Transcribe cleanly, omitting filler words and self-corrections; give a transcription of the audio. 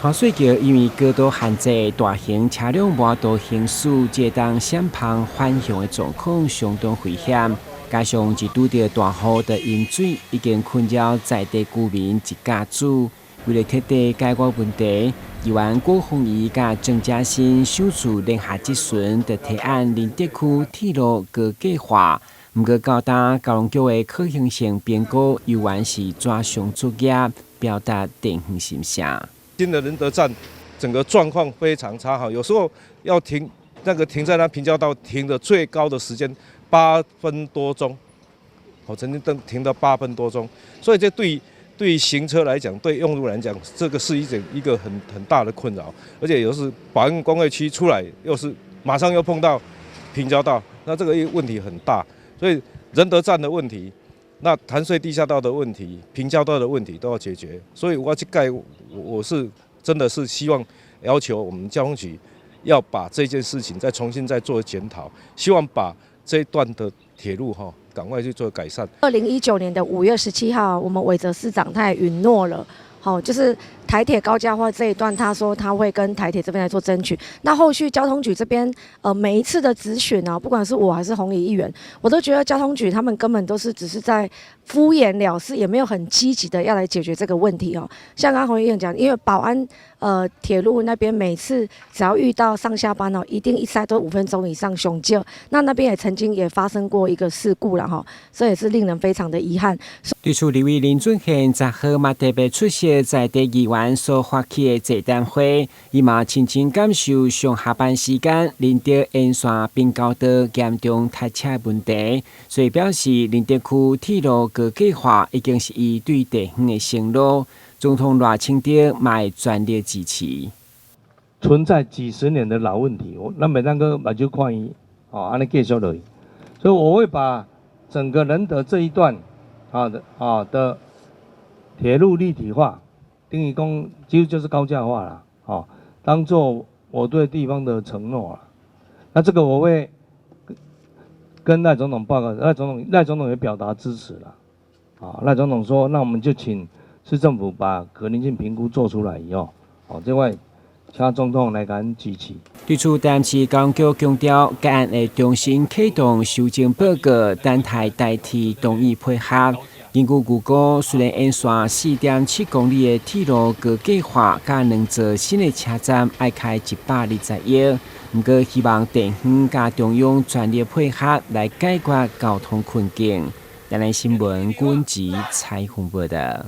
噴水橋因為高度限制，大型車輛無法度行駛，這當閃芳反向的狀況相當危險。加上一拄著大雨就淹水，已經困擾在地居民一家子。為了徹底解決問題，議員郭宏儀佮鄭家新首次聯合質詢，就提案仁德區鐵路高架化。毋過到今交通局的可行性評估猶原是紙上作業，表達地方心聲。新的仁德站整個狀況非常差哈，有時候要停那個停在那平交道停的最高的時間8分多鐘，我曾經等停到八分多鐘，所以這對行車來講，對用路來講，這個是一種一個很大的困擾，而且有時保安工業區出來，又是馬上又碰到平交道，那這個問題很大，所以仁德站的問題，那潭穗地下道的問題、平交道的問題都要解決，所以我這屆我是真的是希望要求我們交通局要把這件事情再重新再做檢討，希望把這一段的鐵路哈趕快去做改善。2019年的5月17號，我們偉哲市長他也允諾了，好，就是台鐵高架化這一段，他說他會跟台鐵這邊來做爭取。那後續交通局這邊，每一次的質詢啊，不管是我還是宏儀議員，我都覺得交通局他們根本都是只是在敷衍了事，也沒有很積極的要來解決這個問題哦。像剛剛宏儀議員講，因為保安鐵路那邊每次只要遇到上下班哦，一定一塞都5分鐘以上上少。那邊也曾經也發生過一個事故了哈，這也是令人非常的遺憾。對此，立委林俊憲10號嘛特別出席在地議員所發起的座談會，伊嘛親身感受上下班時間仁德沿線平交道嚴重塞車的問題，所以表示仁德區鐵路高架化已經是伊對地方的承諾。總統賴清德嘛會全力支持。存在幾十年的老問題，咱袂當閣目睭看伊，哦，按呢繼續落去，所以我會把整個仁德這一段，啊的鐵路立體化，等於講其實就是高架化啦，哦，當做我對地方的承諾啦。那這個我會跟賴總統報告，賴總統也表達支持了，啊，賴總統說，那我們就請市政府把可能性評估做出來以後，哦，這位請總統來共支持。對此，台南市交通局強調，該案會重新啟動修正報告，等待台鐵同意配合。根據預估，雖然沿線4.7公里的鐵路高架化，佮兩座新的車站愛開120億，毋過希望地方佮中央全力配合來解決交通困境。台南新聞，軍籍采訪報道。